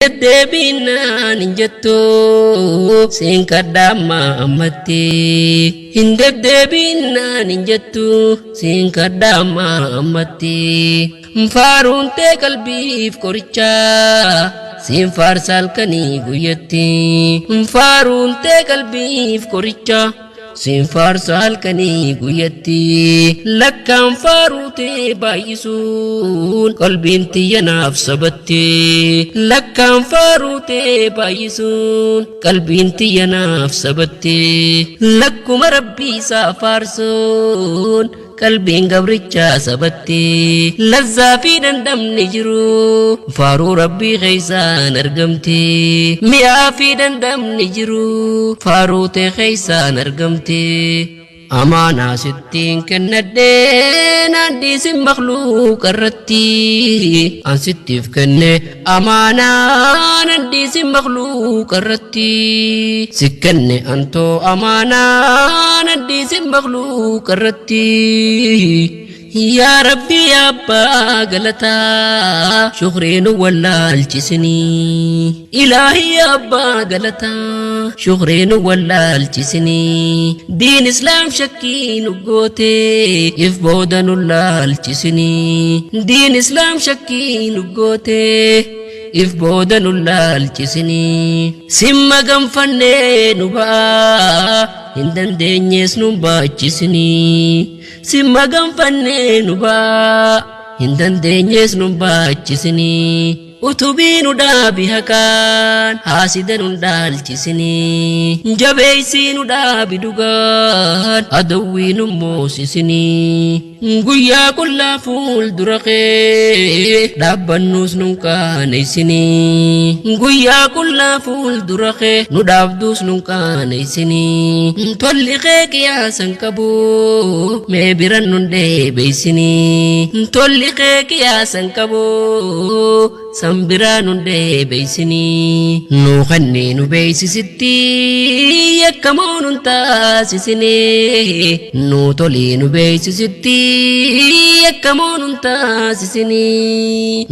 Deddeebiin naan hin jettu siin kadha amma ammatti. Hin deddeebiin naan hin jettu siin kadha amma ammatti. Faaruun tee qalbiif qoricha siin faarsa halkanii guyyatti. Faaruun tee qalbiif qoricha siin faarsa halkanii guyyatti. Lakkaan faaruu tee baay'isuun qalbiin tiyya naaf sabatti. Lakkaan faaruu tee baay'isuun qalbiin tiyya naaf sabatti. Lakkuma rabbii isaa faarsuun qalbiin gabrichaa sabatti. Lazzaa fi dandamni jiru faaruu rabbii keeysaan argamti. Mi'aa fi dandamni jiru faaruu tee keeysaan argamti. Amaanaa sittiin kennadhee naan dhiisin makluuqa irratti. An sittiif kenne amaanaa naan dhiisin makluuqa irratti. Si kenne antoo amaanaa naan dhiisin makluuqa irratti. Yaa Rabbi yaa Abbaa galataa shukrii nu wallaalchisinii. Ilaahi yaa Abbaa galataa shukrii nu wallaalchisinii. Diin Islaam shakkii nu goote if booda nu laalchisinii. Diin Islaam shakkii nu goote if booda nu laalchisinii. Simma ganfannee nu ba'aa hin dandeenyees nu baachisinii. Simma ganfannee nu ba'aa hin dandeenyees nu baachisinii. Utubii nu dhaabi haqaan haasida nu dhaalchisinii. Jabeessii nu dhaabi dhugaan adawwii nu moosisinii. Guyyaa qullaa fuuldura kee dhaabbannuus nun qaaneessinii. Guyyaa qullaa fuuldura kee nu dhaabduus nun qaaneessinii. Tolli kee qiyaasan qabu mee biran nun dheebeessinii. Tolli kee qiyaasan qabu san biraa nun dheebeessinii. Nuu kanneen nu beeksisitti yakkamoo nun taasisinii. Nuu tolii nu beeksisitti yakkamoo nun taasisinii.